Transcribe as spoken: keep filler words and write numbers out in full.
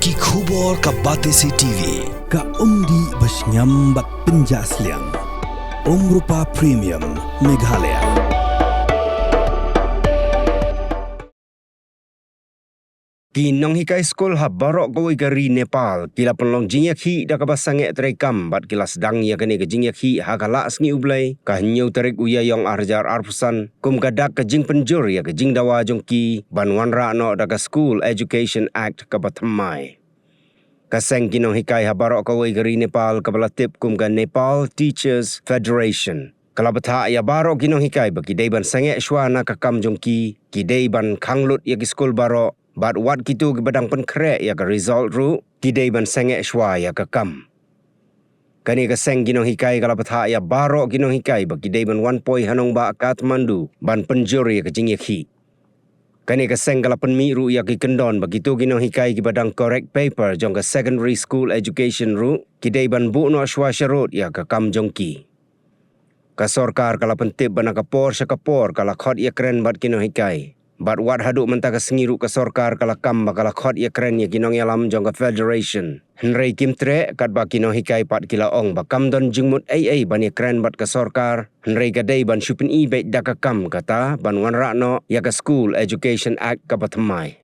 Ki khubor ka Batesi T V, ka umdih ba shngiam bad pynjah sliang. Umrupa Premium, Meghalaya. Ki nonghikai skul ha baroh kawei ka ri Nepal ki la pynlong jingïakhih da kaba sangeh treikam bad ki la sdang ïa kane ka jingïakhih ha ka Laisngi U Blei, ka hynñiew tarik u Ïaïong arhajar arphew san, kum ka dak ka jingpynjur ïa ka jingdawa jong ki ban wanrah noh da ka School Education Act kaba thymmai. Ka seng ki nonghikai ha baroh kawei ka ri Nepal kaba la tip kum ka Nepal Teachers Federation ka la bthah ïa baroh ki nonghikai ba ki dei ban sangeh shuwa na ka kam jong ki, ki dei ban khang lut ïa ki skul baroh, bad wat kito kiba dang pynkhreh ïa ka result ruh, ki dei ban sangeh shuwa ïa ka kam. Kane ka seng ki nonghikai ka la bthah ïa baroh ki nonghikai ba ki dei ban wan poi ha nongbah Kathmandu ban pynjur ïa ka jingïakhih. Kane ka seng ka la pynmih ruh ïa ki kyndon ba kito ki nonghikai kiba dang correct paper jong ka Secondary School Education ruh, ki dei ban buh noh shuwa sharud ïa ka kam jong ki. Ka sorkar ka la pyntip ba na ka por sha ka por ka la khot ïakren bad ki nonghikai. Bad wat haduh mynta ka sngi ruh ka sorkar ka la kam ba ka la khot ïakren ïa ki nongïalam jong ka Federation. Hynrei kim treh, katba ki nonghikai pat ki la ong ba kam don jingmut ei ei ban ïakren bad ka sorkar, hynrei ka dei ban shu pyni beit da ka kam kata ban wanrah noh ïa ka School Education Act kaba thymmai.